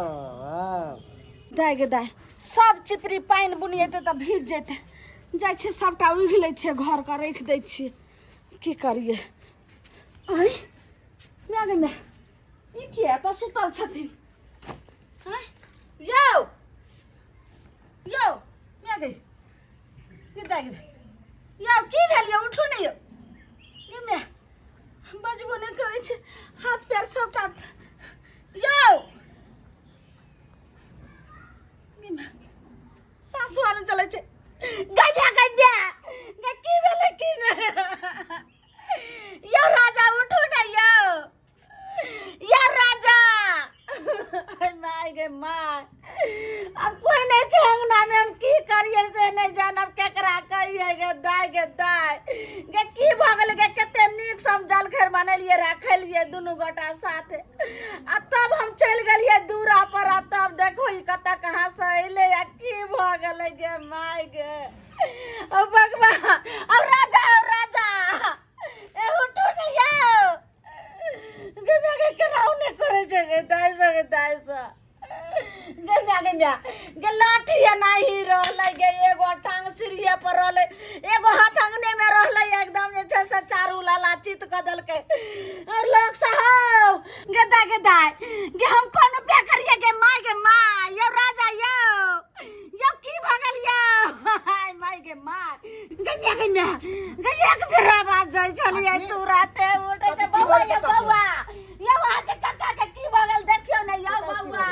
हाँ। दाय गे दाय, सब चिपरी पानि बुनि एतै तऽ भीज जेतै। जाइ छियै सबटा उघि लै छियै, घर के राखि दै छियै। की करियै? आँय माय गे माय, ई किया एतऽ सुतल छथिन? आँय यौ यौ माय गे गे दाय गे दाय, यौ की भेल यौ? उठू ने यौ। गे माय, बजबो नहि करै छै, हाथ पैर सबटा। यौ सासु आर चलै छै। गैया गैया गे, की भेलै की नहि? यौ राजा उठू ने यौ, यौ राजा। माय गे my, आब कोई नहि छै अंगना में, हम की करिए से नहि जानब, केकरा कहिए। गे दाय गे दाय गे, की भऽ गेलै गे? कते नीक से हम जलखै बनेलियै, रखलियै दुनू गोटा साथे, आ तब हम चलि गेलियै दूरा पर, आ तब देखो ई कतऽ कहाँ से अयलै आ की भऽ गेलै। गे माय गे, ओ भगवान! अब राजा, ओ राजा, ए उठू ने यौ। गे माय गे, केनाहु नहि करै छै गे दाय सँ, गे दाय सँ। गे माय गे माय गे, लाठी एनाही रहलै गे, एगो टांग सीढ़िए पर रहलै, एगो हाथ अंगने में रहलै, एकदम जे छै से चारू लाला चित कऽ देलकै। और लोग सब हौ गे दाय गे दाय गे, हम कोन उपाय करिए गे माय गे माय? यौ राजा यौ, यौ की भऽ गेल यौ? हाय माय गे माय, गे माय गे माय गे, एक बेर आवाज जाइ छलियै तुरते उठै छै। बौआ यौ बौआ यौ, अहाँके कक्का के की भऽ गेल देखियौ ने यौ। बौआ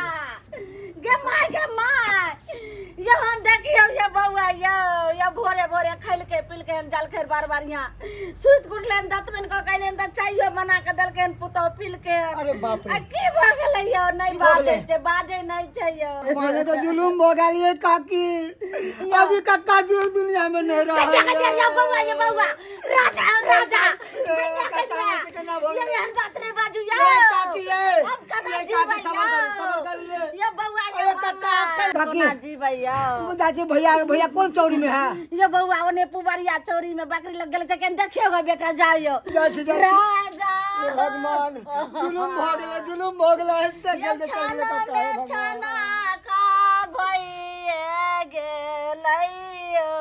गे माय गे माय यौ, हम देखियौ यौ बौआ यौ, यौ भोरे भोरे खैलकै पिलकै हन जलखै बड़ बढ़िआँ, सुति कऽ उठलै हन, दतमनि कऽ कऽ अयलै हन तऽ चाइयो बना कऽ देलकै हन, पुतहु पिलकै हन। अरे बाप रे! आ की भऽ गेलै यौ? नहि की भऽ बाजै गेलै? छै, बाजै नहि छै यौ। माने तो जुलूम भऽ गेल ये काकी, अभी कक्का जी दुनिया में नहीं रहा। कन्या कन्या यौ बौआ यौ बौआ, राजा हौ राजा, कन्या कन्या यौ, एहन बात नहि बाजू यौ। ये काकी ये, हम केना ये जीबै काकी, सबर यौ? करू, सबर करू ये। यौ बौआ यौ अरे कक्का, बौआ, काकी। कोना जीबै यौ? चाची, भैया भैया कोन चौरी में है? यौ बौआ, ओने पुबरिया चौरी में बकरी लग गेल, केन देखियौ गो बेटा, जाउ यौ। जाइ छी, जाइ छी। राजा हे भगवान, जुलुम भऽ गेलै, जुलुम भऽ गेलै। हँसते यौ खेलते चलि गेलै छाना कक्का, हे में भगवान। छाना का भइए गेलै यौ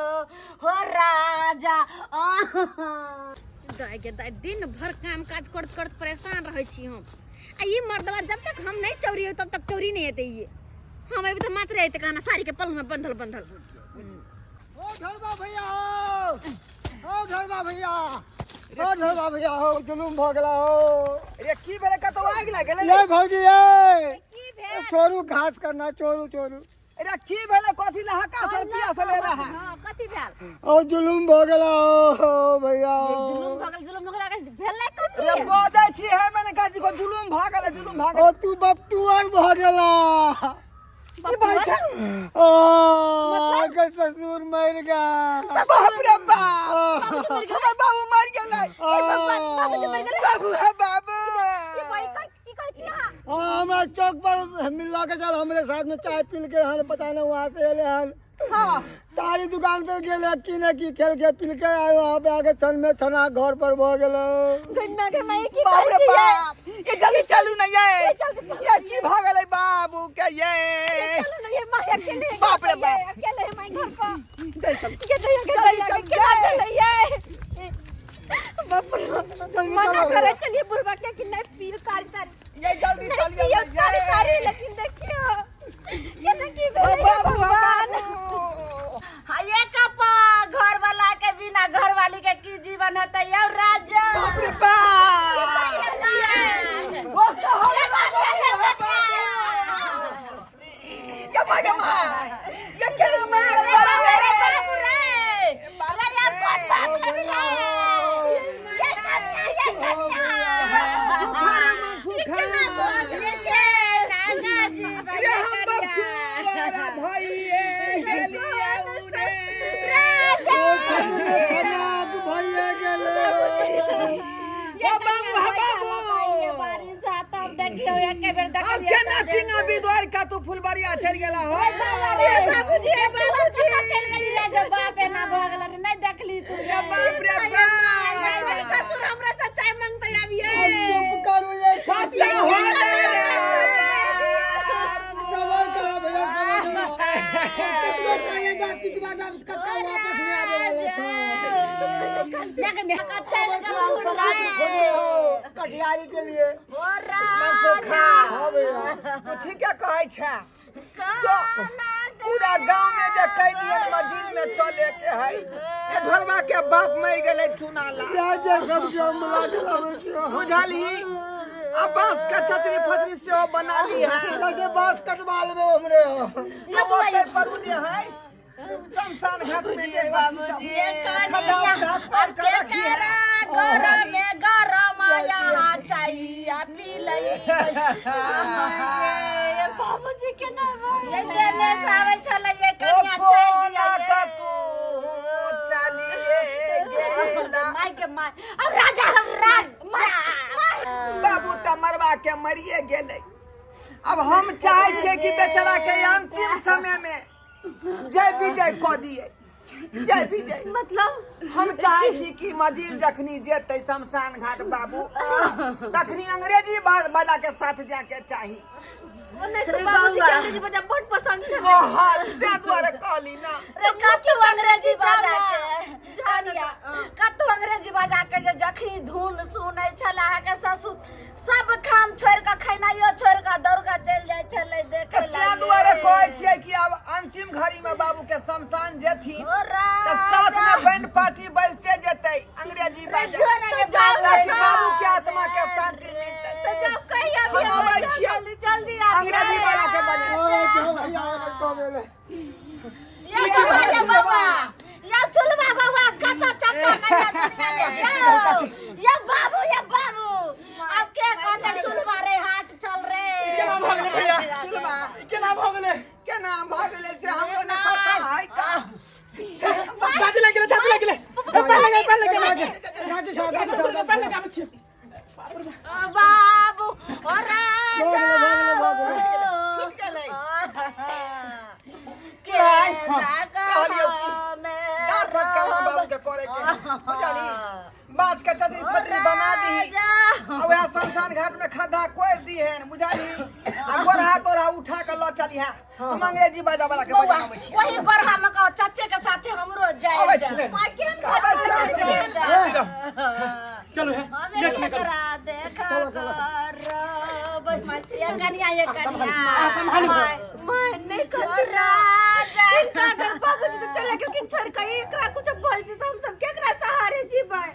हो राजा। दाय गे दाय, दिन भर काम काज करत करत परेशान रहै छी हम, आ ई मर्दवा जब तक हम नहीं चौरी हो तब तक चौरी नहीं हेतै। ये हम अभी तऽ मात्र अयतै कहना साड़ी के पल्लू में बंधल बंधल। ओ ढोरबा भैया हो, ओ ढोरबा भैया, ओ ढोरबा भैया हो, जुलुम भऽ गेला हो। रे की भेलै? कतौ आगि लागि गेलै? ये भौजी ये की भेल? छोड़ू घास करना, छोड़ू छोड़ू। अरे की भेलै? कथी लए हका से पिया से लेला है? हाँ, कथी भेल? ओ जुलुम भऽ गेला हो भैया। जुलुम भऽ गेल, जुलुम भऽ गेल, भेलै कथी? रे बजै छी है मैंने काजी को, जुलुम भऽ गेलै, जुलुम भऽ ओ गेलै। तू बपटुअर भऽ गेला। की बात छै? ओ के ससुर मरि गेल। बाप रे बाप, हमर बाबू मरि गेलै। बाबूजी मरि गेलै? बाबू है बाबू। की करै छी अहाँ? हाँ, हमरा चौक पर मिलला के चल हमरे साथ में चाय पी के हन, पता नहीं वहाँ से एले हन। हाँ। तारी दुकान पे गेले, की ने की खेल के पी के आए, वहाँ पे आके छन में छना घर पर भ गेलो। गन्ना के माई, की बाप रे करै छी ये? बाप, ये जल्दी चलू ना ये। ये की भऽ गेलै बाबू के ये? चलू ना ये माई, अकेले है। बाप रे घर पर बाप। ये, अकेले है माई घर पर। जय चल। के दैया के चल, दैया चल, के केना जय। भेलै ये? बाप रे, मना चलो। करे चलिए बुढ़वा के कि नहीं पियो कारी तारी। ये जल्दी नहीं चलिए पियो ना कारी तारी, ये। लेकिन देखियो केना की ओ भेलै ये बाबू है भगवान। बाबू। हाँ, ये कपा घर वाला के बिना घर वाली के की जीवन होतै यौ राजा? बाप रे बाप, ओ सहल बाबू है बाबू। ये माय गे my, ये केना मरि गेलै बाबू रे रे? बाबू रे, बाप रे यार, रे। कोन बाप रे? ये कन्या, ये कन्या। सुखा रे मां सुखा। ये के नाना जी। रे हम बपटू वाला भइए गेलिए रे। ओ छन में छना भइए गेले। ओ बाबू है बाबू। बारिश आता, देखियो एके बेर अब देखलियै। केना टिंगा बिदोर का तू फुलबरिया चलि गेला हो? रे बाबूजी, रे बाबूजी, चलि गेली रे, जे बाप एना भऽ गेल रे, नहि देखली तू रे बाप रे बाप, ससुर हमरा से चाय मांगते आबिए। चुप करू ये। फसा हो रे बाबू। राजा कक्का वापस नहीं आवे वाला छो। चल सलाद खोजे हो कटिहारी के लिए। ओ मनसुखा हाँ भैया। तू ठीके कहै छै। जो पूरा गांव में जे कह दिए मस्जिद में चले के है। ए ढोरबा के बाप मर गेलै चुनाला। राजा सब के हम मिला के लावे छियो। बुझलही? आ बांस के छतरी फतरी सेहो बना ली है। कैसे बांस कटवा लेबे हमरे हो। अब ओतै पर उ जे है शमशान घाट में जे अथी सब खद्धा उद्धा कोरि के रखी है। गरम में गरम यहाँ चाहिए पी लई। बाबूजी के नाम ये जेने से आवे छलै ये ओ कनिया चाय कोना दिया कतू चलिए गेला। माय के my अब राजा हम राज बाबू तऽ मरबा के मरिए गेलै। अब हम चाहै छियै कि बेचारा के अंतिम समय में जय विजय कऽ दियै। जय विजय मतलब हम चाहै छी कि मजिल जखनी जेतै शमशान घाट बाबू तखनी अंग्रेजी बाजा के साथ जाके चाही। नहीं बाबूजी के अंग्रेजी बजा बहुत पसंद छै। हाँ, ताहि दुआरे कहली ना। रे कतौ अंग्रेजी बाजा के कनिया कतौ अंग्रेजी बाजा के जे जखनी धुन सुनै छल अहाँके ससुर सब काम छोड़ि कऽ खेनाइयो छोड़ि कऽ दौड़ कऽ चलि जाइ छलै देखै ताहि लए। दुआरे कहै छियै कि आब अंतिम घड़ी में बाबू के शमशान जेथिन ओ तऽ साथ में बैंड पार्टी बजते जेतै अंग्रेजी बाजा ताकि बाबू के आत्मा के शांति मिलतै। तो जब कहिया भी हम अबै छियै। जल्दी जल्दी आबी। अंग्रेजी वाला के बजे। ओ जो भैया हमर सब एलै। या चुलबा बाबा या चुलबा बाबा कत चाचा कहिया दुनिया में या बाबू या बाबू अब के कहते चुलबा रे हाट चल रे। भैया चुलबा केना भऽ गेलै? केना भऽ गेलै से हमरो नहि पता है का। दादी लग गेलै, दादी लग गेलै। ए, पैर लगा, पैर लगा, दादी साहब, दादी साहब, पैर लगा, आबै छियै। बाबू ओ राजा भऽ गेलै, भऽ गेलै। छुटि गेलै। के कहलियौ की? दाह संस्कार हम बाबू के करे के है, बुझलही? बाँस के छतरी फतरी बना दीही आ वएह शमशान घाट में खद्धा कोरि दीहन, बुझलही? आ गोरहा तोरहा उठा के लऽ चलिहे। हम अंग्रेजी बाजा वाला के बजाबै छियै। वही गोरहा में कहो चाचे के साथे हमरो जाए। अबै छी। माय के हम अबै छी। चलू हे, हमें लेट नहि करू। करा देखा कर बस ये कनिया ये कनिया सम्हालू। My my नहीं कर राजा इनका अगर बाबूजी तो चले गेलखिन छोड़ के एकरा कुछ बोल दी तो हम सब केकरा सहारे जीबै।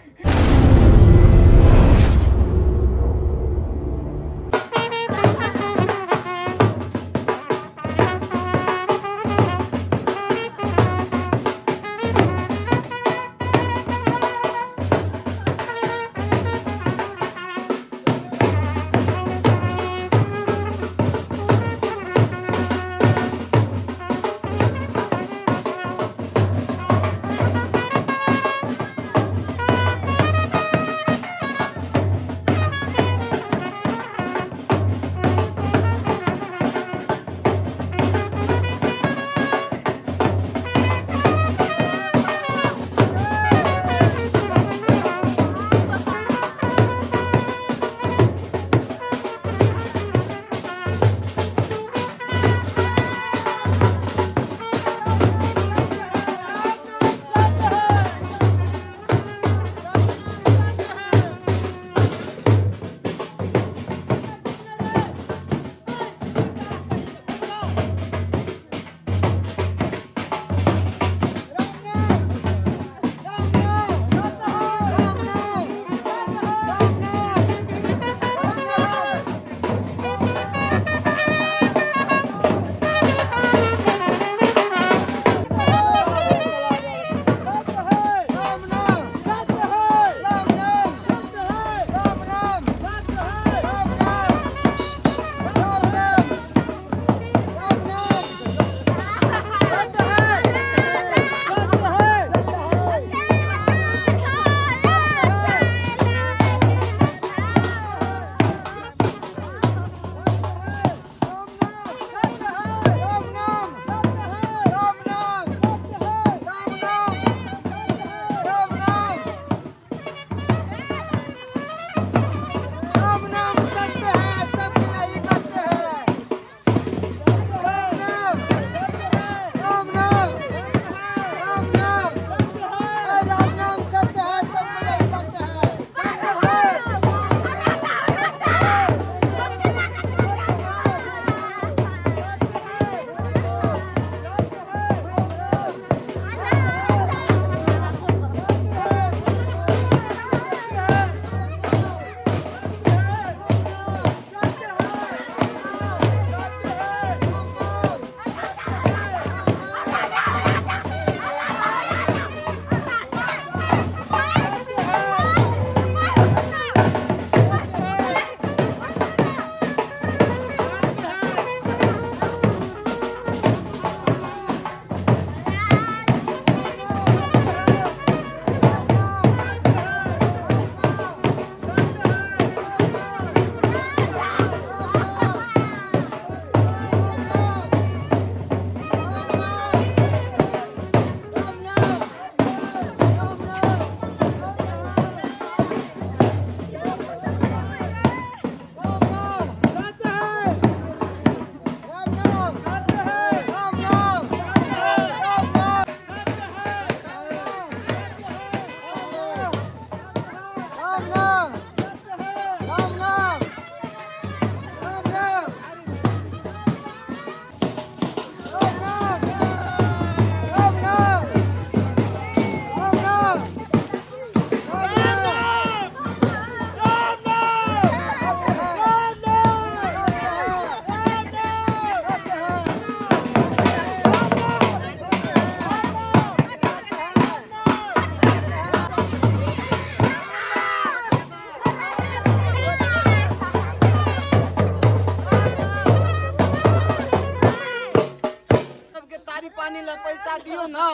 पानी ला पैसा दियो ना।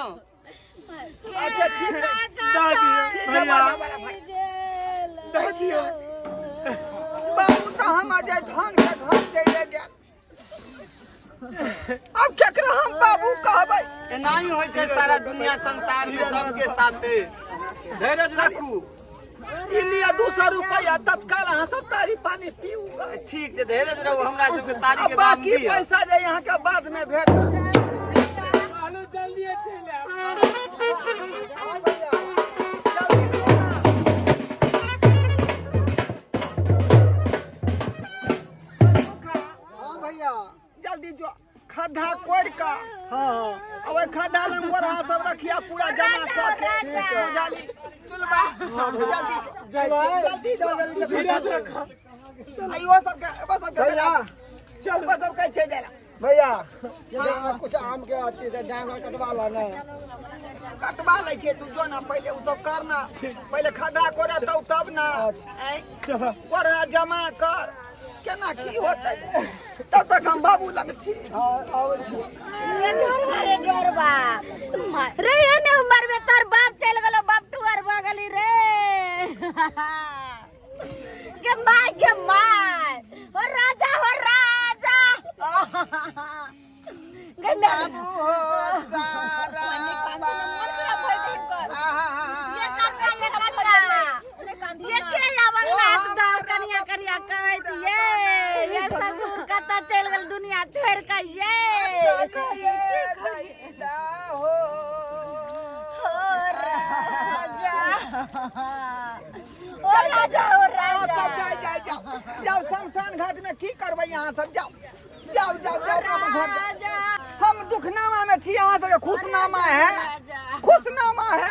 अच्छा ठीक है, दऽ दियौ ठीक है। भैया। बाला बाला भाई दऽ दियौ। बाबू तऽ हम अजय धन के घर चलि जायब। अब केकरा हम बाबू कहबै? एनाही होइ छै सारा दुनिया संसार में सबके साथे। धैर्य रखू। ई लिअ 200 रुपया, तत्काल अहाँ सब तारी पानी पीऊ। ठीक छै, धैर्य रहू, हमरा सबके तारी आ के दाम बाकी दिअ। पैसा जे अहाँके बाद में भेटत। आलू जल्दी चलि आयब। हाँ भैया, जल्दी जो ना। हाँ भैया। जल्दी जो खद्धा कोड़ि कऽ हाँ हाँ आ ओहि खद्धा लग गोरहा सब रखिया पूरा जमा कऽ के, बुझली? तुलबा जल्दी जो। जाइ छी। जल्दी जो। धीरज रख। आ इहो सबके, ओहो सबके भैया। चल, ओहो सबके छै देला। भैया, ये कुछ आम के अथी से डांग कटवा लो ना। कटवा लै छै, तू जो ना, पहिले उ सब कर ना, पहिले खद्धा कोड़े तब तब ना। ऐं चल। गोरहा जमा कर, केना की होतै? तब तक हम बाबू लग छी। हाँ, आबै छी। रे डरबा, रे डरबा रे, एने उमर में तोर बाप चल गेलो, बाप टुअर भ गेली रे। गे my, गे my, हो राजा, हो राजा, गे my. बाबू हो सारा बात। आहा। ये कन्या, ये कन्या, ये के आवल लात दाव कन्या करिया कह दिए, ये ससुर कतऽ चलि गेल दुनिया छोड़ के? ये चलिए गइला हो। हो राजा, ओ राजा, ओ अहाँ राजा। सब जाय जाय, जाओ जाओ शमशान घाट में। की करबै अहाँ सब? जाओ जाओ जाओ जाओ, अपना अपन घर जाओ। राजा। हम दुखनामा में छी, अहाँ सबके खुशनामा है। राजा। खुशनामा है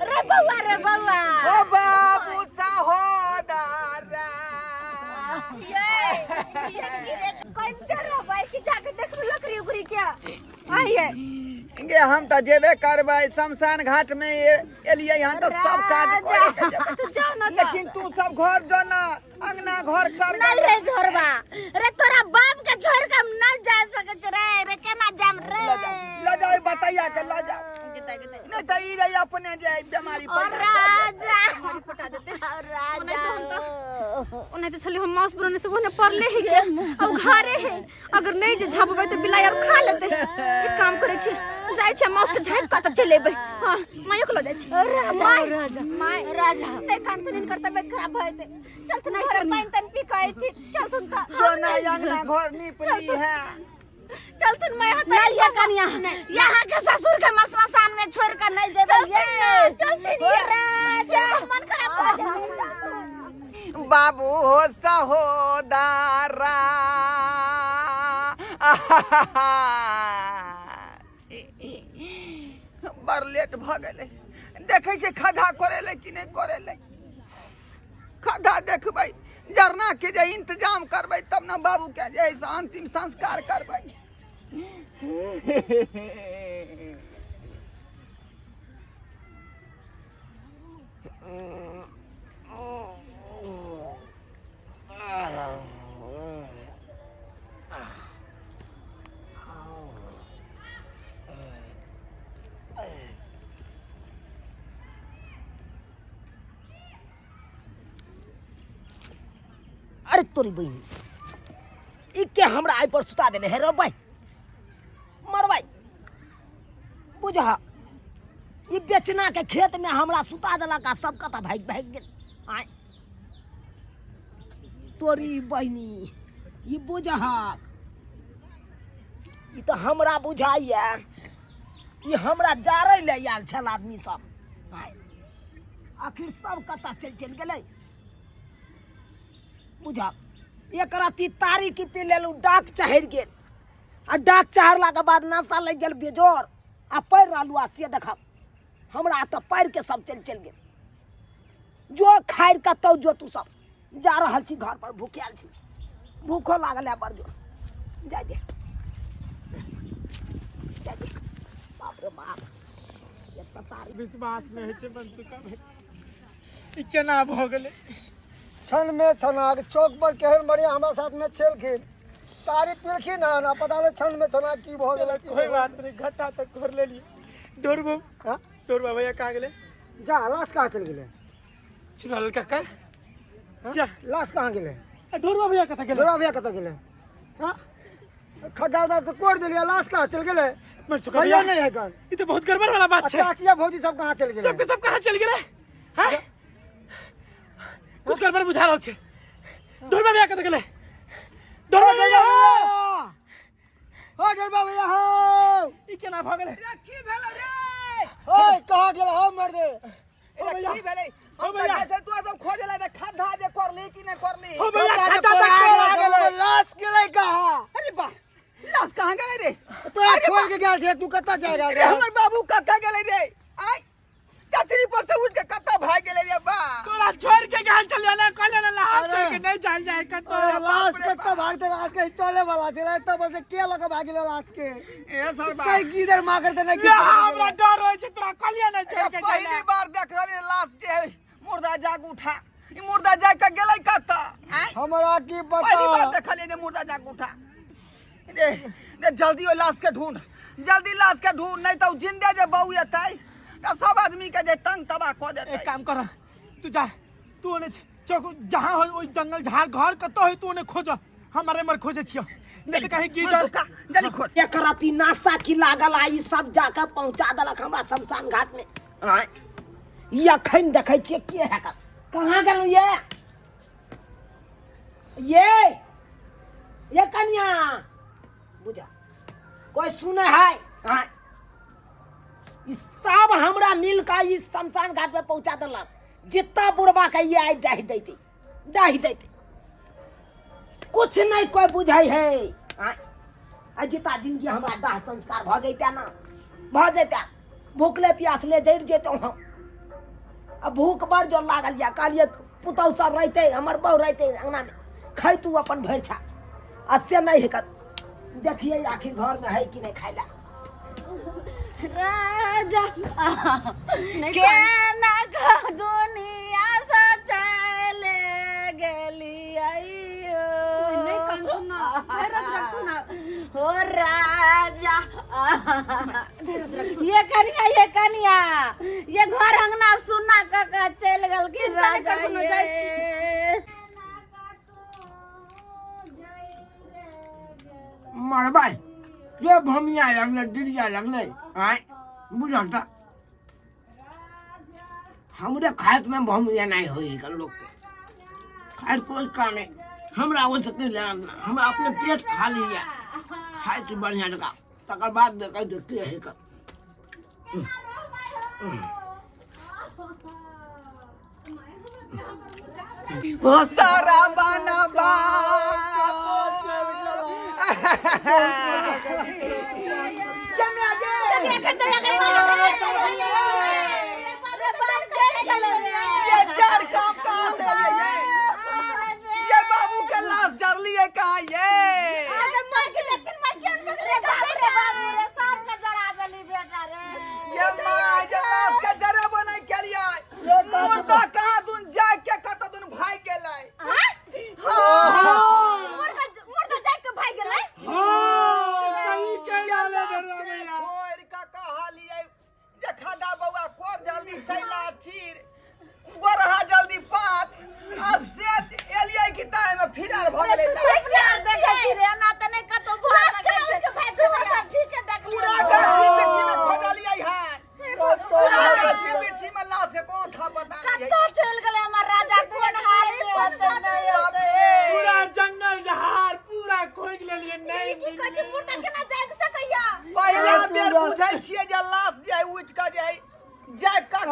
रे बउआ, रे बउआ। ओ बाबू सहोदरा। ये कोन रहबै कि जाके देखबै लकड़ी उकड़ी के आइए? गे, हम तऽ जेबे करबै शमशान घाट में। एलियै हन तऽ सब काज करे के जेबै। तू जाओ ना तऽ। लेकिन तू सब घर जो ना, अंगना घर कर। नहीं रे ढोरबा रे, तोरा बाप के छोड़ के हम नहीं जा सके छी रे। रे केना जाम रे? ल जाओ, ल जाओ, ई बतैया के ल जाओ, नहीं तऽ ई रही अपने जे बीमारी ओ पैदा कर देतै। राजा, ओ राजा। ओनाहिते छलै हम माउस बनने से ओने पड़ले है के अब घरे है। अगर नहीं जे झापबै तऽ बिलाई आर खा लेतै। एक काम करै छी, जाइ छी माउस के झापि कऽ तऽ चलि एबै। हाँ, माइयो के लऽ जाइ छी। माय, राजा, माय, राजा। नहि कान सुनिन कर, तबियत खराब भऽ जेतै। चल सुन, घरे पानि तानि पी कऽ अयथिन। चल सुन तऽ। जो ना, अंगना घर नीप ली है। चल सुन, मैं हत नहीं ये कनिया, यहाँ के ससुर के मशमशान में छोड़ कर नहीं जेबै। ये चलते। ओ राजा, मन खराब भऽ जेतै। बाबू हो सहोदरा, बड़ लेट भऽ गेलै। देखै छै खद्धा कोड़ेलै कि नहि कोड़ेलै। खद्धा देखबै, जरना के जे इंतजाम करबै, तब ने बाबू के जे है से अंतिम संस्कार करबै। अरे तोरी बहिन, ई के हमरा आइ पर सुता देने है रे? भाई मरवाई बुझह, ई बेचना के खेत में हमरा सुता देलक आ सब कतऽ भागि भागि गेल। आय तोरी बहिनी, ई बुझहक, ई तऽ हमरा बुझाइए ई हमरा जारै लए आयल छल आदमी सब। आय आखिर सब कतऽ चलि चलि गेलै? बुझक, एक राति तारी की पी लेलहुँ, डाक चढ़ि गेल आ डाक चढ़लाके बाद नशा लागि गेल बेजोर आ पड़ि रहलहुँ। आ से देखब, हमरा तऽ पढ़ि के सब चलि चलि गेल। जो खारि कतौ जो तू सब, जा रहल छी घर पर, भूखायल छी, भूखो लागल है बड़ जोर। जाय दे, जाय दे। बाप रे बाप, एतऽ तारी। विश्वास नहि होइ छै मनसुखा भाई, ई केना भऽ गेलै? क्षण में छनाक चौक पर केहन बढ़िया हमरा साथ में छेलखिन। तारी पिलखिन हन आ पता नहि क्षण में छना की भऽ गेलै की कोई बात नहीं, घाटा तऽ कर लेली। डोरबो हाँ? डोरबा भैया कहाँ गेलै? जा, लाश कहाँ चलि गेलै? चुनाल काका जा। लाश कहाँ गेलै? आ ढोरबा भैया कतऽ गेलै? ढोरा भैया कतऽ गेलै? हाँ, खड्डा उड्डा तऽ कोड़ देलियै, लाश कहाँ चलि गेलै? मनसुखा भैया भैया नहि है कन। ई तऽ बहुत गड़बड़ वाला बात आ छै। चाचिया भौजी सब कहाँ चलि गेलै? सबके सब कहाँ चलि गेलै? हैं, कुछ गड़बड़ बुझा रहल छै। ढोरबा भैया कतऽ गेलै? ढोरबा भैया हो ढोरबा भैया हो। ई केना भऽ गेलै? रे, की भेलै रे? ओए, कहाँ गेल हो मर्दे? रे, भैया। की भेलै? हो हम तऽ भैया। जाइ छै तू सब खोजे ला, खद्धा जे करली कि नहि करली? हो भैया, खड्डा खड्डा जे तऽ कोड़ा कोड़ा गेलै, गेलै। लाश गेलै कहाँ? अरे बा, लाश कहाँ गेलै रे? तोरा छोड़ के गेल छै, तू कतऽ जा रहल? रे, हमर बाबू कतऽ गेलै रे? आय, चतरी पर से उठ के कतऽ भाग गेलै रे बा? तोरा छोड़ के गेल छलियै ने, कहलियै ने लाश अरे। छोड़ के नहि जायल जाय कतौ। अरे, लाश बाप रे। कतऽ भागते? लाश के चले वाला छै, एतऽ पर से के लऽ के भागि गेलै लाश के? ए सरबा, कहीं गिदर माकर तऽ नहि। या, हमरा डर होइ छै, तोरा कहलियै ने छोड़ के जाय पहली लए। बार देख रहली लाश जे है, मुर्दा जाग उठा। ई मुर्दा जाग के गेलै कतऽ? आँय, हमरा की पहली बार पता? देखलियै जे मुर्दा जाग उठा। रे रे, जल्दी ओहि लाश के ढूंढ, जल्दी लाश के ढूंढ, नहीं तऽ उ जिंदे जे बऊ एतै तऽ सब आदमी के जे तंग तबाह कऽ देतै। एक काम कर, तू जा, तू ओने चौक जहाँ हो, ओहि जंगल झाड़ घर कतऽ होइ, तू ओने खोज, हमारे मर खोजे छियो, नहीं तऽ कहीं गिर। मनसुखा, जल्दी खोज। एक रति नाशा की लागल आ ई सब जाके पहुंचा देलक हमरा शमशान घाट में। आँय, ई अखन देखै छियै के है का? कहाँ गेलहुँ ये ये ये कनिया? बुझा कोई सुने है? आँय, ई सब हमरा मिल के ई शमशान घाट में पहुंचा देलक। जितना बुढ़बा के ये आइ डाहि दैते, डाहि दैते, कुछ नहीं कोई बुझै है। आँय, आ जिता जिंदगी हमरा दाह संस्कार भऽ जैते ना, भऽ जैते, भूखले प्यासले जरि जैतहुँ हम। आ भूख बड़ जोर लागल यऽ, कहलियै पुतहु सब रहितै, हमर बहु रहितै अङ्गनामे, खैतू अपन भरि छा, आ से नहि हेकर। देखियै आखिर घरमे है कि नहि खाइ लए। राजा, केना कऽ दुनिया से चले गेलियै? नहि कानथु ना, धैर्य रखथु ना। हो राजा, ये कनिया, ये कनिया, ये घर अंगना सुना कऽ कऽ चलि गेलखिन। चिंता नहि राजा करथुन, जाइ छी। ये मरबै के भमिया लगलै, डिरिया लगलै। आँय, बुझल तऽ हमरे खाइत में भमिया नहीं होई कल लोग के। खैर, कोई काम नहीं हमरा ओहिसँ की लेना देना, हमरा अपने पेट खाली यऽ, खाइ छी बढ़िआँ जकाँ, तकर बाद देखै जे के हइ कर। हो सारा बाना बाप ये जड़ काम कहाँ से लिए ये? ये बाबू के लाश जरली है कहाँ ये? ये माँ, ये लाश के जरेबो नहीं के लिए। मुर्दा कहाँ दुन जाग के कतऽ दुन भाग गेलै? सही कहि ये रहलै लाश ढोरबा के भैया। छोड़ के कहलियै जे खदा बौआ कोर जल्दी चैला छीर गोरहा जल्दी पात, आ से एलियै कि ताहि में फिरार भऽ गेलै। पूरा गाछी बिरछी में खोजलियै हन, पूरा गाछी बिरछी में लाश के कोनो था पता नहीं है। चलि गेलै हमर राजा, कोन हाल में होतै नहि बाप होतै। रे। पूरा जंगल झाड़ पूरा खोज लेलियै, नहि मिललै। पहिला बेर बुझै छियै जे लाश जे है उठि कऽ जे है जाय कऽ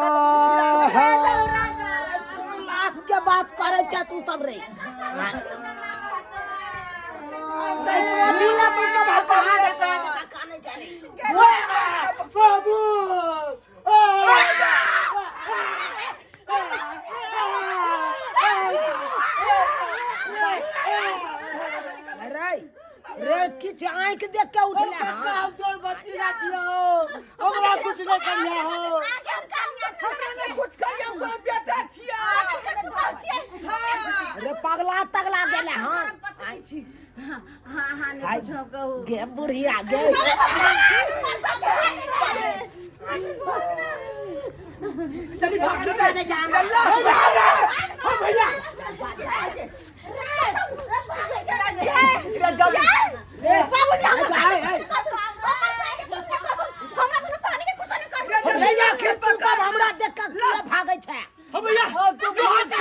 कोन लाश के बात करे छै तू सब रे? कथी ला तू सब कहाँ देखा देखा काने जाने? बाबू। रे रे, किछु आँखि देख के उठले काका, हँ? हम तोर भतीजा छियौ, हमरा कुछ नहि करिया हो। कुछ करियौ, तोर बेटा छियै। रे, पगला तगला गेले हँ? हाँ हाँ नहीं कुछ कहू गे बुढ़िया गे चली भाग चल जा भैया रे जल्दी बाबूजी हमरा आय, आय। हमरा तो पानी के कुछ नहीं कर रे आखिर तू सब हमरा देख के किया भागै छै हो भैया तू भूत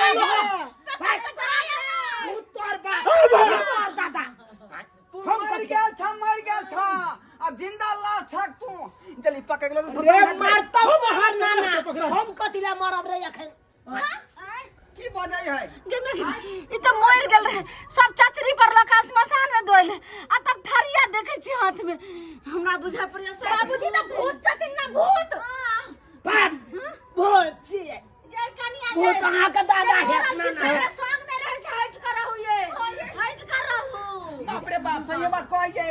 तोर बाप तोर दादा तू मर गेल छ मर गेल छ अब जिंदा लाश छ तू जल्दी पकड़ लो रे मारता हम हाथ ना पकड़ ना पकड़ा। हम कथी ला मरब रे अखन की बजै है ई तो मर गेल रहे सब चचरी पर लऽ कऽ श्मशान में धोइल आ तब थरिया देखै छी हाथ में हमरा बुझा पड़ै बाबूजी तऽ भूत छथिन ना भूत बाप भूत छियै ये कनिया भूत अहाँके दादा है ना ना है संग नहीं रहै छै हट कर रहू ये हट कर रहू बाप रे बाप सही बात कहै जे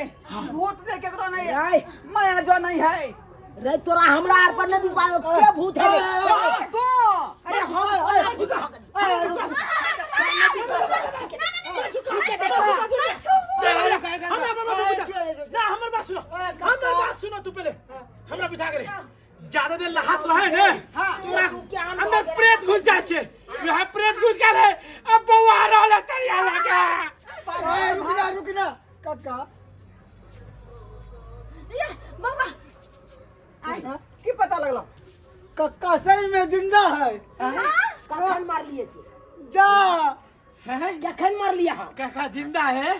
भूत दे केकरो नहीं आय। माया जो नहीं है रे तोरा हमरा आर पर नहीं विश्वास हो, के भूत है रे तू अरे हम हमरा बाबा बुझा ना हमर बात सुनो हमर बात सुनो तू पहले हमरा बुझा करे ज्यादा देर लहास रहे ने हाँ। तोरा अंदर प्रेत घुस जाय छै वह प्रेत घुस गेल है अब बौआ रहल है तरिया लगे ए, रुक जा रुक ना कक्का ये बाबा आय, की पता लगलो कक्का सही में जिंदा है कखन मारलिए से जा कखन मारलिए हम काका जिंदा है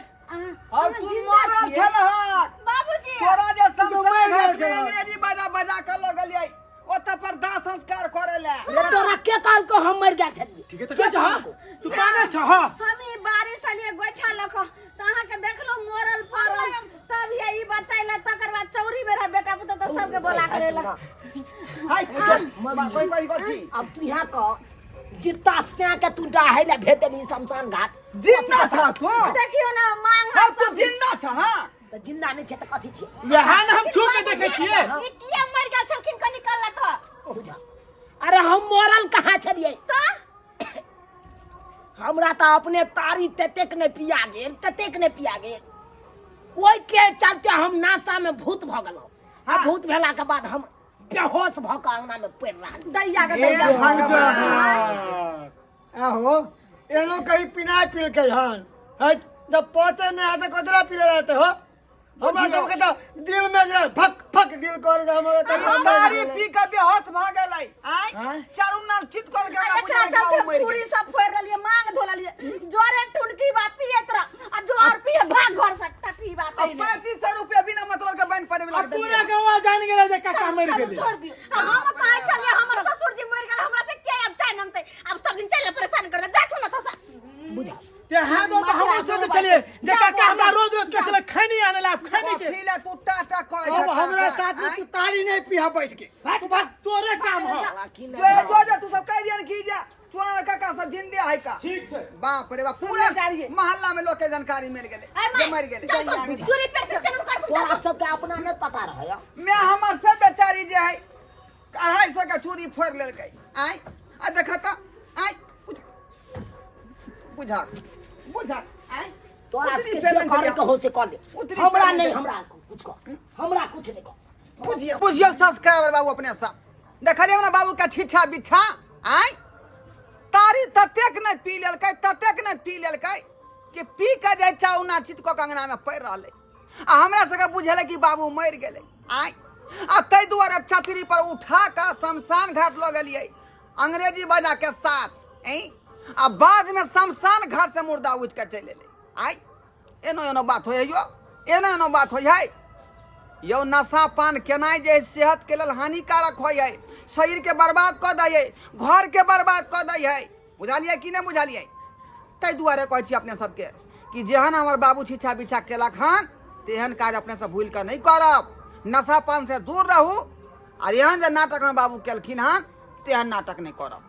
और तू मरल छलहक बाबूजी तोरा जे तू मर संस्कार गेल घाट में छलहक। अंग्रेजी बजा बजा के लगलियै ओतऽ पर दाह संस्कार करे ले रे तोरा के कहल को हम मर गेल छलिए ठीक है तो कह जा तू पागल छ हां हम ई बारिश अलिए गोइठा लऽ कऽ तऽ अहाँके देखलहुँ मरल पड़ल तब ये ई बचैला तकर बाद चौरी में रह बेटा पुतोह तऽ सबके बोला के लेला हाय कोई कोई कोई अब तू यहाँ कह जित्ता स्या के तू डाहे ले भेज देली शमशान घाट जिंदा छ तू देखियो ना मांग हाँ तू जिंदा छ हाँ तऽ जिंदा नहीं छै तऽ कथी छियै वएह ने हम छू के देखे छियै ई किया मर गेल छलखिन कनी कल तऽ बुझा अरे हम मरल कहाँ छलियै तऽ हमरा तऽ अपने तारी ततेक नहि पिया गेल ततेक नहि पिया गेल ओहिके चलते हम नाशा में भूत भऽ गेलहुँ आ भूत भेलाके बाद हम बेहोश भऽ कऽ अंगना में पड़ि रहल दैया के हे दैया भगवान आहो एनो कहीं पिनाइ पिलकै हन हट जब पहुँचे नहीं है तो कतरा पीले रहते हो हमरा सबके तो दिल में जरा फक फक दिल कर जा हमरा तो तारी पी के बेहोश भऽ गेलै आय चारू नाल चित कर के हमरा एकरा बुझाइ चलते बाबू हम मरि चूड़ी गेल सब फोड़ि रहलियै मांग धो लेलियै जोरे टुनकी बा पियैत रह आ जोर पिए भाग घर से टटी बात अब 3500 रुपया बिना मतलब के बन पड़े अब वाला पूरा गवा जान गेलै जे काका मरि गेलै छोड़ दियो तऽ हम कहै छलियै हमर ससुर जी मरि गेल हमरा से के अब चाय मांगतै अब सब दिन चाय ला परेशान कर दे जाथु ना तो बुझा ते हां तो हम सोचे चलिए जे काका हमरा रोज रोज के चले खैनी आने ला खैनी के कथी ले तू टाटा करै अब हमरा साथ में तू तारी नहीं पिया बैठ के तू भाग तोरे काम हो जो जो जे तू सब कह दियन की जे चोरा काका सब जिंदे है का ठीक छै बाप रे बाप पूरा मोहल्ला में लोग के जानकारी मिल गेलै जे मरि गेलै चूड़ी पे से कर तोरा सबके अपना नहीं पता रहे मैं हमर सब बेचारी जे है 250 के चूड़ी फोड़ लेलकै आय आ देख त आय बुझा बुझा आय तोरा उतरी सबके पेलन जे करे चलिया। के हो से कर ले उतरी हमरा पेलन नहीं चलिया। हमरा कुछ कर हमरा कुछ नहीं कर बुझियो बुझियो सब्सक्राइबर बाबू अपने सब देखलियै ना बाबू के छिछा बिछा आय तारी ततेक नहि पी लेलकै ततेक नहि पी लेलकै कि पी के जे चाउ ना चित कऽ अंगना में पड़ि रहलै आ हमरा सबके बुझेलै कि बाबू मरि गेलै आय आ ताहि दुआरे छतरी पर उठा कऽ शमशान घाट लऽ गेलियै अंग्रेजी बजा के साथ ऐं आ बाद में शमशान घाट से मुर्दा उठि कऽ चलि एलै आय एनो एनो बात होइ यौ एनो एनो बात होइ है यौ नशा पान केनाइ जे है सेहतके लेल हानिकारक होइ है शरीरके बर्बाद कऽ दै है घरके बर्बाद कऽ दै है बुझलियै कि नहि बुझलियै ताहि दुआरे कहै छी अपने सबके कि जेहन हमर बाबू छिछा बिछा केलक हन तेहन काज अपने सब भूलि कऽ नहि करब नशा पान से दूर रहू आर एहन जे नाटक हमर बाबू केलखिन हन तेहन नाटक नहि करब।